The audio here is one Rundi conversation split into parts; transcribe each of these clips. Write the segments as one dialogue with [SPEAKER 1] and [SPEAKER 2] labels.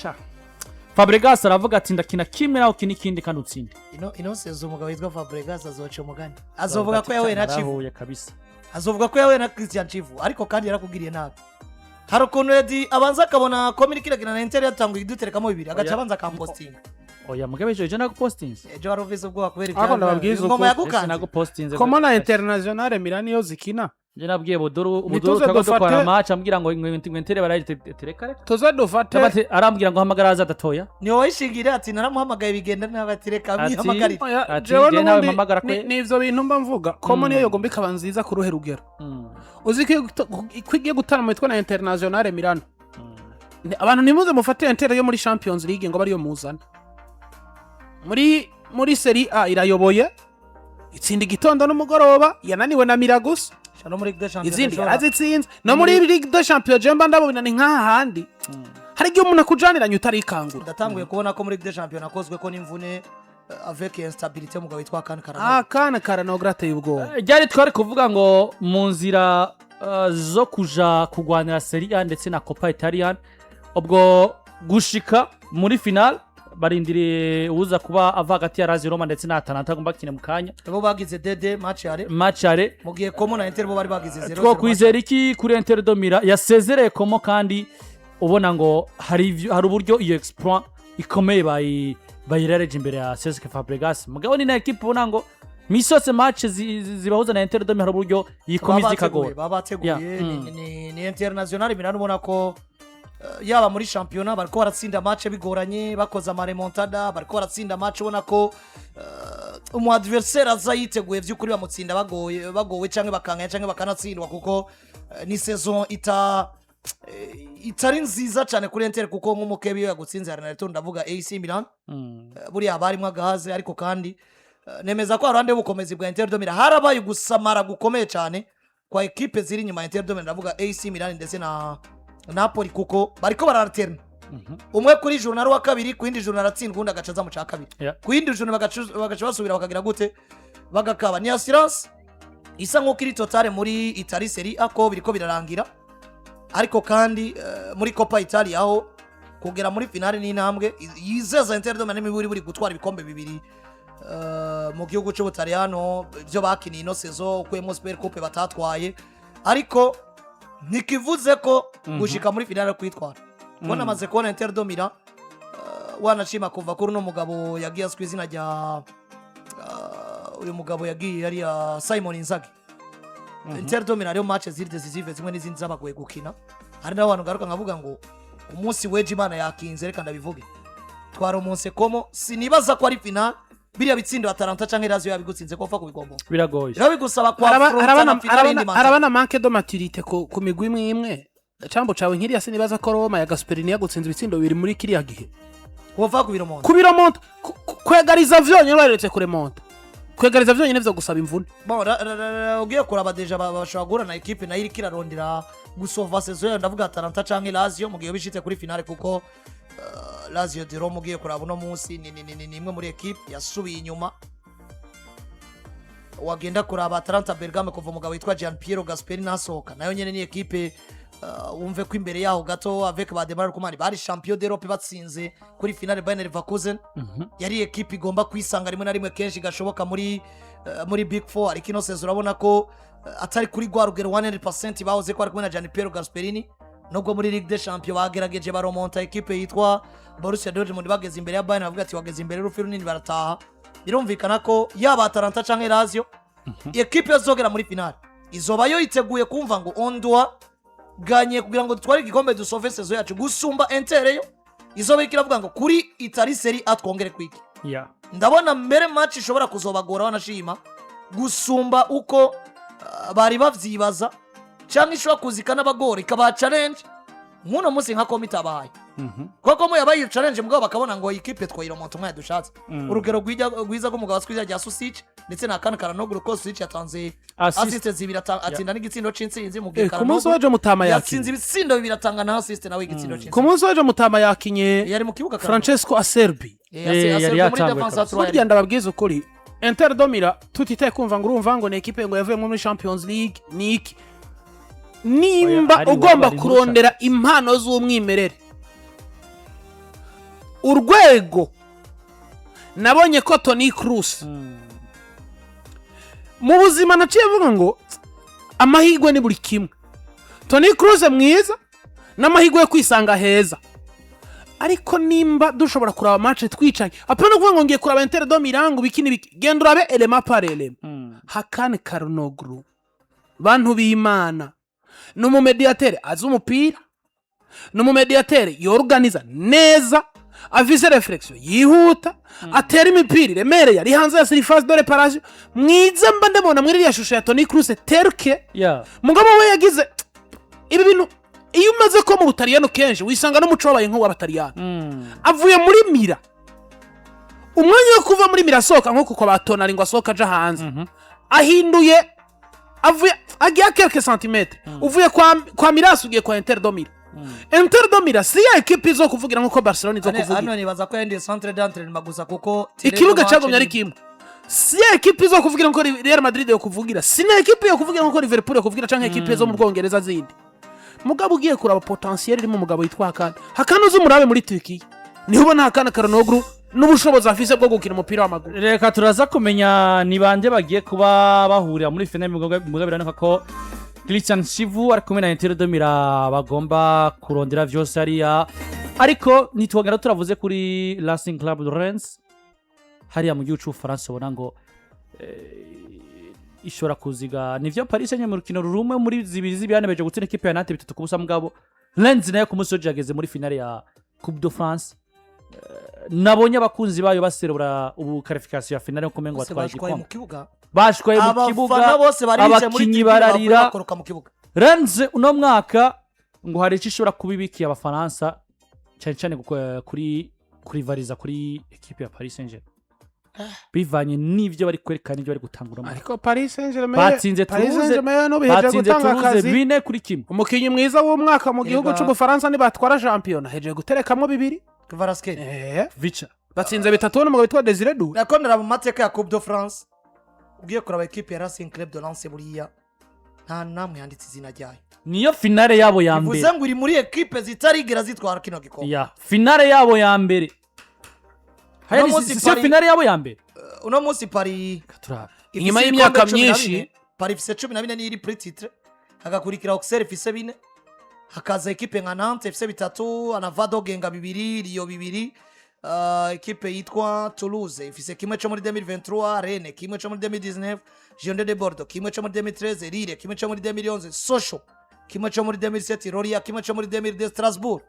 [SPEAKER 1] Sha, Fabregas aravuga ati: "Ndakina kimwe nawe ukina ikindi kandi utsinde."
[SPEAKER 2] Ino saison umugabo witwa Fabregas azoca umugani, azovuga ko yahuye na Chivu.
[SPEAKER 1] Narahuye kabisa.
[SPEAKER 2] Azovuga ko yahuye na Christian Chivu, ariko kandi yarakugiriye nabi. Hari ukuntu Edi abanza akabona ko miriko irakina na Inter, yatanguye iduterekamo bibiri, agaca
[SPEAKER 1] Oya.
[SPEAKER 2] abanza akampostinga.
[SPEAKER 1] Oya mugabe, ejo nagupostinze.
[SPEAKER 2] Ejo wari ufise ubwoba kubera
[SPEAKER 3] Ariko ndababwiza
[SPEAKER 2] ingoma
[SPEAKER 3] ukuri.
[SPEAKER 2] yagukanze.
[SPEAKER 1] Nagupostinze.
[SPEAKER 3] Como na Internazionale Milan iyo zikina.
[SPEAKER 1] Nje nabwiye Buduru, Buduru
[SPEAKER 3] Nituze
[SPEAKER 1] twako dukora match, ambwira ngo Inter barayitereka reka.
[SPEAKER 3] Tuze dufate.
[SPEAKER 1] Arambwira ngo hamagara aza adatoya.
[SPEAKER 2] Niwe wayishingira ati: "Naramuhamagaye bigenda nabi", ati: "Reka mwihamagarire."
[SPEAKER 3] Oya,
[SPEAKER 1] Ati,
[SPEAKER 3] jewe
[SPEAKER 1] "Jye nawe
[SPEAKER 3] n'ubundi
[SPEAKER 1] mpamagara kwe."
[SPEAKER 3] ni ivyo bintu mba mvuga. Como niyo yogomba ikaba nziza ku ruhe rugero? Uzi ko ko igiye gutana mu mitwe na Internazionale Milano? Abantu ntimuze mufate Inter yo muri Champions League ngo bariyo muzana muri Serie A. Irayoboye, itsinda igitondo n'umugoroba, yananiwe na Milan gusa.
[SPEAKER 2] Sha, no muri Ligue des Champions
[SPEAKER 3] Izindi yarazitsinze. No muri Ligue des Champions je mba ndabona ni nk'aha handi hari igihe umuntu akujaniranye utarikangura.
[SPEAKER 2] Ndatanguye kubona ko muri Ligue des Champions nakozwe ko n'imvune, avec instabilité y'umugabo witwa Hakan Calhanoglu.
[SPEAKER 3] Ah, kana Calhanoglu ateye ubwoba.
[SPEAKER 1] Ryari twari kuvuga ngo mu nzira zo kuja kugwanira Serie A ndetse na Coppa Italian, ubwo gushika muri final barindiriye uza kuba ava hagati ya Lazio Roma ndetse na Atalanta, agomba bakina mu kanya.
[SPEAKER 2] Bo bagize 2-2 match aller.
[SPEAKER 1] Match aller.
[SPEAKER 2] Mu gihe Como na Inter bo bari bagize 0.
[SPEAKER 1] Twokwizera iki kuri Inter de Milan yasezereye Como, kandi ubona ngo hari uburyo iyo exploit ikomeye bayirereje imbere ya Cesc Fabregas? Mugabo ni na equipe ubona ngo misi yose match zibahuza na Inter de Milan hari uburyo yikomeza ikagora.
[SPEAKER 2] Baba bateguye.
[SPEAKER 1] Yeah.
[SPEAKER 2] Ni Internazionale Milan ubona ko yaba muri shampiyona bariko baratsinda match bigoranye, bakoze ama remontada, bariko baratsinda match ubona ko umu adversaire aza yiteguye by'ukuri, bamutsinda bagoye, bagowe cyangwa bakanganya cyangwa bakanatsindwa, kuko ni saison itari nziza cyane kuri Inter, kuko nk'umukebe iyo yagutsinze hari na retour, ndavuga AC Milan. Buriya haba harimo agahaze, ariko kandi nemeza ko haruhande y'ubukomezi bwa Inter de Milan harabaye gusamara gukomeye cyane kwa ekipe ziri inyuma ya Inter de Milan, ndavuga AC Milan ndetse na Napoli, kuko bariko bararaterna umwe kuri journée ari uwa kabiri, ku yindi journée aratsindwa, undi agaca aza mu cya kabiri, ku yindi journée bagaca basubira bakagira gute, bagakaba. Ni assurance isa nk'uko iri totale muri Italy Serie A ko biriko birarangira, ariko kandi muri Coppa Italia aho kugera muri finale ni intambwe yizeza Inter de Milan n'imiburi buri gutwara ibikombe bibiri mu gihugu cy'Ubutaliyano byo bakiniye ino saison, ukuyemo Super Coupe batatwaye, ariko ntikivuze ko gushika muri finale ari kwitwara. Kuko namaze kubona Inter de Milan, wanashima kuva kuri uno mugabo yagiye azwi izina rya uyu mugabo yagiye yari ya Simon Inzaghi, Inter de Milan ariyo match ziri décisive zimwe n'izindi zabagoye gukina. Hari n'abantu ngaruka nkavuga ngo ku munsi w'ejo Imana yakinze, reka ndabivuge, twara umunsi Como, sinibaza ko ari final biriya bitsindo Atalanta canke Lazio yabigutsinze ko upfa kubigombora.
[SPEAKER 1] Biragoye.
[SPEAKER 2] Rero bigusaba kwa affronta na finale y'indi
[SPEAKER 3] Haraba
[SPEAKER 2] manta.
[SPEAKER 3] na manque de maturité ku migwi imwe imwe. Cambo cawe nkiriya, sinibaza ko Roma ya Gasperini yagutsinze ibitsindo bibiri muri kiriya gihe.
[SPEAKER 2] Wopfa kubiremonta.
[SPEAKER 3] Kubiremonta, kwegariza vyonyene, bareretse kuremonta, kwegariza vyonyene vyo gusaba imvune.
[SPEAKER 2] Bon, ugiye kuraba déjà bashobora guhura na ekipe nayo iriko irarondera gusova saison yayo, ndavuga Atalanta canke Lazio, mu gihe bishitse kuri finale, kuko Lazio de Roma ugiye kuraba uno munsi ni imwe muri ekipe yasubiye inyuma. Wagenda kuraba Atalanta Bergame, kuva umugabo witwa Gian Piero Gasperini nasohoka, nayo nyene ni ekipe wumve ko imbere yaho gato avec ba Ademola Lookman bari champion d'Europe, batsinze kuri finale Bayer Leverkusen, yari ekipe igomba kwisanga rimwe na rimwe kenshi gashoboka muri Big Four, ariko ino saison urabona ko atari kuri rwa rugero 100% bahoze ko ari kumwe na Gian Piero Gasperini, nubwo muri Ligue des Champions bagerageje baromonta ekipe yitwa Borussia Dortmund, bageze imbere ya Bayern bavuga ati wageze imbere y'urufi runini, barataha. Birumvikana ko yaba Atalanta canke Lazio, ekipe yozogera muri finale izoba yo yiteguye kumva ngo on doit gagner kugira ngo dutware igikombe, dusove saison yacu, gusumba Inter yo izoba iriko iravuga ngo kuri Italy Serie A twongere kwiki. Ndabona mbere match ishobora kuzobagora wanashima gusumba uko bari bavyibaza, cyangwa ishobora kuzika n'abagora ikabaha challenge nk'uno munsi nka Como itabahaye, kuko Como yabaye iyo challenge mugabo bakabona ngo ikipe twayiromonta umwanya dushatse. Urugero rwiza rw'umugabo azwi izina rya Susic ndetse na Hakan Calhanoglu, ko Susic yatanze
[SPEAKER 1] Assist.
[SPEAKER 2] assist zibiri, atsinda n'igitsindo c'intsinzi, mu gihe
[SPEAKER 3] Ku munsi
[SPEAKER 2] Calhanoglu
[SPEAKER 3] w'ejo Mutama
[SPEAKER 2] yatsinze
[SPEAKER 3] yakinye.
[SPEAKER 2] ibitsindo bibiri, atanga na assist nawe igitsindo
[SPEAKER 3] Ku
[SPEAKER 2] c'intsinzi.
[SPEAKER 3] munsi w'ejo Mutama yakinye.
[SPEAKER 2] Yari mu kibuga Calhanoglu.
[SPEAKER 3] Francesco Acerbi.
[SPEAKER 1] Yari
[SPEAKER 2] Acerbi muri
[SPEAKER 1] yatanguye
[SPEAKER 2] defense
[SPEAKER 1] kabisa.
[SPEAKER 2] à trois.
[SPEAKER 3] Burya ndababwiza ukuri, Inter de Milan tutitaye kumva ngo urumva ngo ni ekipe ngo yavuyemo muri Champions League ni iki, nimba
[SPEAKER 1] Oya, ari
[SPEAKER 3] ugomba
[SPEAKER 1] iwabo, ari
[SPEAKER 3] kurondera impano z'umwimerere. Urwego nabonye ko Toni Kroos mu buzima, naciye mvuga ngo amahirwe ni buri kimwe. Toni Kroos mwiza n'amahirwe yo kwisanga heza, ariko nimba dushobora kuraba match twicaye, apana kuvuga ngo ngiye kuraba Inter de Milan ngo biki n'ibiki, genda urabe élément par élément. Hakan Calhanoglu, bantu b'Imana, ni umumediatere azi umupira, ni umumediatere yoruganiza neza, afise réflexion yihuta, atera imipira iremereye ari hanze ya surface de réparation, mwiza. Mba ndabona muri iriya shusho ya Toni Kroos terke. Mugabo we yagize ibi bintu, iyo umaze ko mu Butaliyano kenshi wisanga n'umuco wabaye nk'uw'Abataliyano. Avuye muri Milan, umwanya wo kuva muri Milan asohoka nko kuko batonari ngo asohoke aja hanze, ahinduye, avuye agiye quelques centimètres, uvuye kwa Milas ugiye kwa Inter de Milan. Inter de Milan si ya ekipi izo kuvugira nkuko Barcelona izo kuvugira.
[SPEAKER 2] Hano nibaza ko yahinduye centre d'entraînement gusa, kuko
[SPEAKER 3] Ikibuga cyagumye ari kimwe. Si ya ekipi izo kuvugira nkuko Real Madrid yo kuvugira, si na ekipi yo kuvugira nkuko Liverpool yo kuvugira canke ekipe zo mu Bwongereza zindi. Mugabo ugiye kuraba potentiel irimo umugabo witwa Hakan, Hakan uzi umurabe muri Turkiya, niho ubona Hakan Calhanoglu n'ubushobozi afise bwo gukina umupira w'amaguru.
[SPEAKER 1] Reka turaza kumenya ni bande bagiye kuba bahurira muri finale. Mugabo biraboneka ko Cristian Chivu ari kumwe na Inter de Milan bagomba kurondera vyose hariya, ariko nitwongera turavuze kuri Racing Club de Rennes hariya mu gihugu c'Ubufaransa, ubona ngo ishobora kuziga nivyo Paris Saint-Germain mu rukino rumwe muri zibiri z'ibyanebeje gutsinda ikipe ya Nantes 3-0. Mugabo Rennes nayo ku munsi w'ejo yageze muri finale ya Coupe de France. Nabonye abakunzi bayo baserebura ubu qualification ya finale, nko ngo
[SPEAKER 2] Bose
[SPEAKER 1] batwaye
[SPEAKER 2] bashwaye mu
[SPEAKER 1] igikombe.
[SPEAKER 2] kibuga.
[SPEAKER 1] Bashwaye mu
[SPEAKER 2] Abafana
[SPEAKER 1] kibuga,
[SPEAKER 2] bose bari bicaye muri
[SPEAKER 1] abakinyi
[SPEAKER 2] tribune bavuye
[SPEAKER 1] bararira.
[SPEAKER 2] bakoroka mu kibuga.
[SPEAKER 1] Rennes uno mwaka ngo hari icyo ishobora kuba ibikiye Abafaransa, cyane cyane kuri kurivariza kuri ekipe ya Paris Saint-Germain, bivanye n'ibyo bari kwerekana n'ibyo bari gutanga uno mwaka.
[SPEAKER 3] Ariko Paris Saint-Germain,
[SPEAKER 1] Batsinze
[SPEAKER 3] Paris
[SPEAKER 1] Toulouse,
[SPEAKER 3] Saint-Germain n'ubiheje
[SPEAKER 1] batsinze
[SPEAKER 3] gutanga
[SPEAKER 1] Toulouse
[SPEAKER 3] akazi.
[SPEAKER 1] 4-1.
[SPEAKER 3] Umukinnyi mwiza w'umwaka mu gihugu c'Ubufaransa nibatwara shampiyona hejeje guterekamwo bibiri.
[SPEAKER 2] Kvaratskhelia.
[SPEAKER 1] Vica.
[SPEAKER 3] Batsinze bitatu n'umugabo witwa Desire Doué.
[SPEAKER 2] Nakondera mu mateka ya Coupe de France, ugiye kuraba ekipe ya Racing Club de Lens, buriya nta namwe yanditse izina ryayo.
[SPEAKER 1] Niyo finale yabo ya
[SPEAKER 2] Bivuze
[SPEAKER 1] mbere.
[SPEAKER 2] ngo iri muri ekipe zitarigera zitwara kino gikombe.
[SPEAKER 1] Ya finale yabo ya mbere. Haya
[SPEAKER 2] Uno
[SPEAKER 1] ni
[SPEAKER 2] munsi
[SPEAKER 1] si yo finale yabo ya mbere.
[SPEAKER 2] Uno munsi Paris
[SPEAKER 1] Reka turabe.
[SPEAKER 2] ifise
[SPEAKER 3] Inyuma
[SPEAKER 2] ibikombe
[SPEAKER 3] y'imyaka
[SPEAKER 2] 14.
[SPEAKER 3] myinshi.
[SPEAKER 2] Paris ifise 14, niyo iri premier titre, hagakurikira Auxerre ifise bine, hakaza ekipe nka Nantes ifise bitatu, Anavado Genga bibiri, Lyon bibiri, ekipe yitwa Toulouse ifise kimwe cyo muri 2023, Rennes kimwe cyo muri 2019, Girondins de Bordeaux kimwe cyo muri 2013, Lille kimwe cyo muri 2011, Sochaux kimwe cyo muri 2007, Lorient kimwe cyo muri 2002, Strasbourg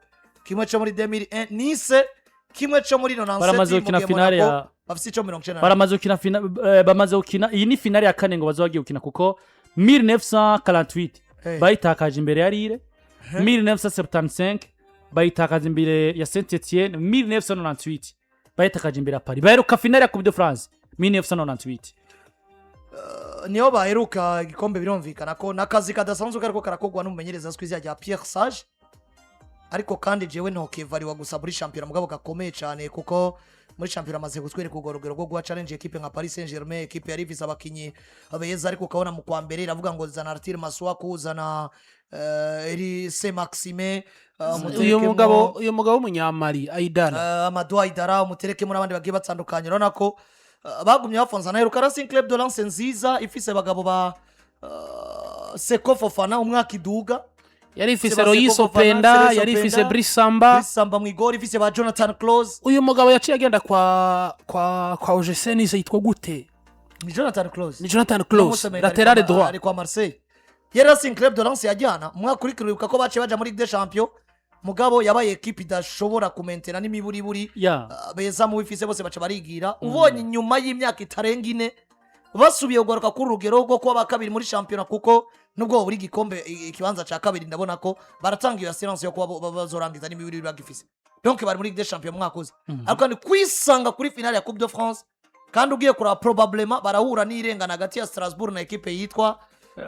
[SPEAKER 2] kimwe cyo muri 2001, Nice kimwe cyo muri 97,
[SPEAKER 1] Baramaze
[SPEAKER 2] mu
[SPEAKER 1] gukina
[SPEAKER 2] gihe
[SPEAKER 1] finale
[SPEAKER 2] Monaco bafise ico 91.
[SPEAKER 1] Baramaze gukina bamaze gukina, iyi ni finale ya kane ngo bazoba bagiye gukina, kuko 1948 bayitakaje imbere ya Lille, 1975 bayitakaza imbere ya Saint Etienne, 1998 bayitakaje imbere ya Paris. Baheruka finale ya Coupe de France 1998.
[SPEAKER 2] Niyo baheruka igikombe. Birumvikana ko n'akazi kadasanzwe kariko karakorwa n'umumenyereza azwi izina rya Pierre Sage, ariko kandi jewe ntokevariwa gusa muri shampiyona, mugabo gakomeye cyane, kuko muri shampiyona amaze kutwereka urwo rugero rwo guha challenge ekipe nka Paris Saint-Germain, ekipe yari ifise abakinyi beza, ariko ukabona mu kwa mbere iravuga ngo zana Arthur Masuaku, zana Eri Saint-Maximin,
[SPEAKER 3] Uyu mugabo w'umunyamali Aidara.
[SPEAKER 2] Amadou Aidara, umuterekemo n'abandi bagiye batandukanye. Urabona ko bagumye bafonza. Naheruka Racing Club de Lens nziza ifise abagabo ba Seko Fofana umwaka iduga.
[SPEAKER 3] Yari ifise
[SPEAKER 2] Seba
[SPEAKER 3] Loïs
[SPEAKER 2] Seko Fofana,
[SPEAKER 3] Openda,
[SPEAKER 2] Loïs
[SPEAKER 3] yari ifise
[SPEAKER 2] Openda,
[SPEAKER 3] Brice Samba.
[SPEAKER 2] Brice Samba mw'igori, ifise ba Jonathan Clauss.
[SPEAKER 3] Uyu mugabo yaciye agenda kwa OGC Nice yitwa gute?
[SPEAKER 2] Ni Jonathan Clauss.
[SPEAKER 3] Ni Jonathan Clauss, latéral droit.
[SPEAKER 2] Ari kwa Marseille. Yari Racing Club de Lens yajyana umwaka ukurikira, uribuka ko baciye baja muri Ligue des Champions, mugabo yabaye ekipe idashobora kumentera n'imiburiburi. Beza mu bifise bose baca barigira. Ubonye nyuma y'imyaka itarenga ine basubiye kugaruka kuri urugero rwo kuba ba kabiri muri shampiyona, kuko nubwo buri gikombe ikibanza cya kabiri, ndabona ko baratanga iyo assurance yo kuba bazorangiza n'imibiri bagifise, donc bari muri Ligue des Champions mu mwaka uza, ariko kandi kwisanga kuri finale ya Coupe de France, kandi ugiye kuraba probablement barahura n'irengana hagati ya Strasbourg na ekipe yitwa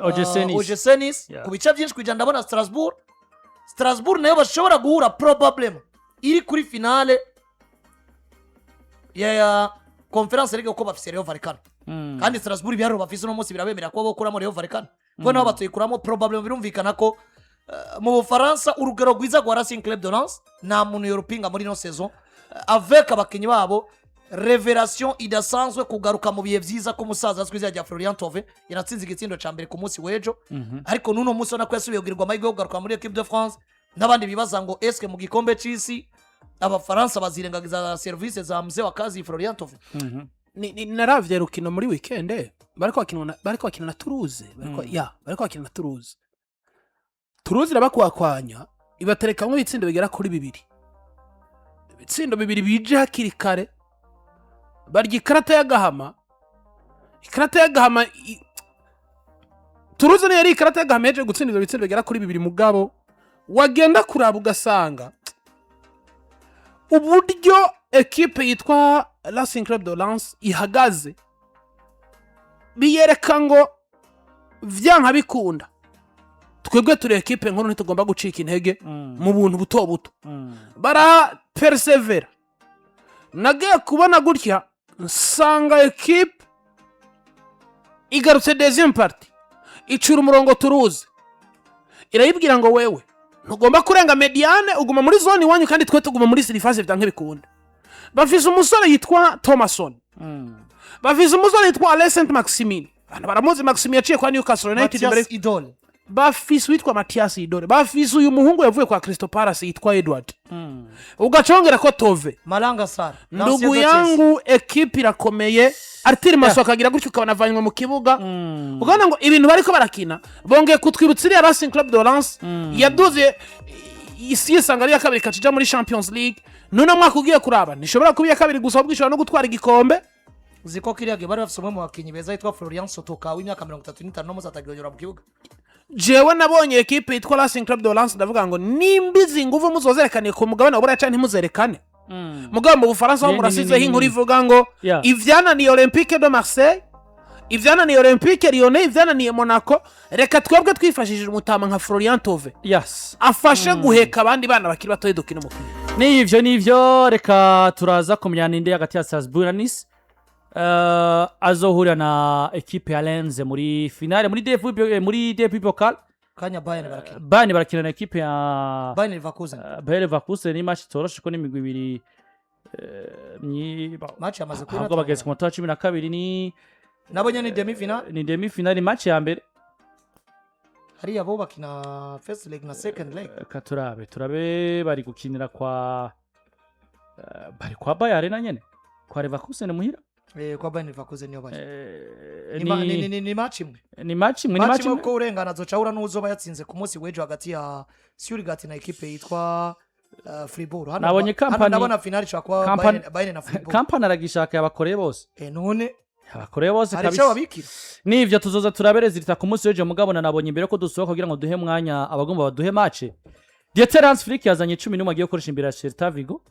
[SPEAKER 1] OGC Nice.
[SPEAKER 2] OGC Nice. Ku bice byinshi kwijana ndabona Strasbourg nayo bashobora guhura probablement iri kuri finale ya Conference League, kuko bafise Rayo Vallecano. Kandi Strasbourg ibiharuro bafise uno munsi birabemerera kuba bokuramo Rayo Vallecano, kuko nabo batoyikuramo probablement. Birumvikana ko mu Bufaransa urugero rwiza rwa Racing Club de Lens nta muntu yorupinga muri ino saison. Avec abakinnyi babo, révélation idasanzwe, kugaruka mu bihe byiza k'umusaza azwi izina rya Florian Thauvin, yanatsinze igitsindo cya mbere ku munsi w'ejo. Ariko n'uno munsi ubona ko yasubiye kugirirwa amahirwe yo kugaruka muri équipe de France, n'abandi bibaza ngo eske mu gikombe c'isi Abafaransa bazirengagiza serivisi za mzee wa kazi Florian Thauvin?
[SPEAKER 3] Naravye rukino muri weekend, bariko bakina na Toulouse, ya, bariko bakina na Toulouse. Toulouse irabakwakwanya, ibaterekamwo ibitsindo bigera kuri bibiri, ibitsindo bibiri bije hakiri kare. Barya ikarata y'agahama, ikarata y'agahama. Toulouse niyo yari ikarata y'agahama yaje gutsinda ivyo bitsindo bigera kuri bibiri. Mugabo wagenda kuraba ugasanga uburyo ekipe yitwa Racing Club de Lens ihagaze biyereka ngo vyanka bikunda, twebwe turi ekipe nkuru, ntitugomba gucika intege mu buntu buto buto. Barapersevera. Nagiye kubona gutya nsanga ekipe igarutse deuxième partie, icura umurongo turuzi, irayibwira ngo wewe ntugomba kurenga médiane, uguma muri zone iwanyu, kandi twe tuguma muri surface vyanke bikunda. Bafise umusore yitwa Thomasson, bafise umusore yitwa Allan Saint-Maximin, abantu baramuzi. Maximin yaciye kwa Newcastle United mbere.
[SPEAKER 2] Mathias Idole.
[SPEAKER 3] Bafise uwitwa Mathias Idole, bafise uyu muhungu yavuye kwa Crystal Palace yitwa Edward, ugacongera ko Tove
[SPEAKER 2] Malanga Sarr.
[SPEAKER 3] Ndugu yangu, ekipe irakomeye. Arthur Masuaku akagira gutyo ukabona avanywe mu kibuga, ukabona ngo ibintu bariko barakina bongeye kutwibutsa iriya Racing Club de Lens yaduze isi, yisanga ari iya kabiri, ikaca ija muri Champions League. None mwaka ugiye kuraba, ntishobora kuba iya kabiri gusa, ahubwo ishobora no gutwara igikombe.
[SPEAKER 2] Uzi ko kiriya gihe bari bafise umwe mu bakinnyi beza yitwa Florian Sotoka w'imyaka 35, no atagira mu kibuga.
[SPEAKER 3] Jewe nabonye ekipe yitwa Racing Club de Lens, ndavuga ngo nimba izi nguvu muzozerekaniye ku mugabane wa Buraya canke ntimuzerekane, mugabo mu Bufaransa ho murasizeho inkuru ivuga ngo ivyananiye Olympique de Marseille, ivyananiye Olympique Lyonnais, ivyananiye Monaco, reka twebwe twifashishije umutama nka Florian Thauvin afashe guheka abandi bana bakiri batoya dukina umupira.
[SPEAKER 1] Nivyo, nivyo. Reka turaza kumenya ninde hagati ya Strasbourg na Nice azohurira na ekipe ya Lens muri finale muri DFB, muri DFB Pokal.
[SPEAKER 2] Kanya Bayern barakina.
[SPEAKER 1] Bayern barakina na ekipe ya
[SPEAKER 2] Bayern Leverkusen.
[SPEAKER 1] Bayer Leverkusen. Ni match itoroshe ko n'imigwi ibiri
[SPEAKER 2] Match yamaze kuba.
[SPEAKER 1] Ahubwo bageze ku munota wa 12 ni
[SPEAKER 2] Nabo nyene ni demi finale.
[SPEAKER 1] Ni demi finale, match ya mbere.
[SPEAKER 2] Hariya bo bakina first leg na second leg.
[SPEAKER 1] Reka turabe bari gukinira kwa bari kwa Bayer Arena nyene, kwa Leverkusen muhira.
[SPEAKER 2] Kwa Bayern Leverkusen niyo bari. Ni match imwe.
[SPEAKER 1] Ni match imwe, ni
[SPEAKER 2] match
[SPEAKER 1] match
[SPEAKER 2] imwe
[SPEAKER 1] imwe.
[SPEAKER 2] Ko urengana azoca ahura n'uzoba yatsinze ku munsi w'ejo hagati ya Stuttgart na ekipe yitwa Fribourg. Hano
[SPEAKER 1] Nabonye
[SPEAKER 2] hano ndabona finale ishobora kuba Bayern na Fribourg.
[SPEAKER 1] Kompany aragishaka, yabakoreye bose.
[SPEAKER 2] None
[SPEAKER 1] Yabakoreye bose
[SPEAKER 2] hari icyo
[SPEAKER 1] kabisa.
[SPEAKER 2] babikira.
[SPEAKER 1] Nivyo, tuzoza turabe résultat ku munsi w'ejo. Mugabo nabonye imbere ko dusohoka, kugira ngo duhe mwanya abagomba baduhe match, Dieter Hans Flick yazanye 11 agiye gukoresha imbere ya Celta Vigo.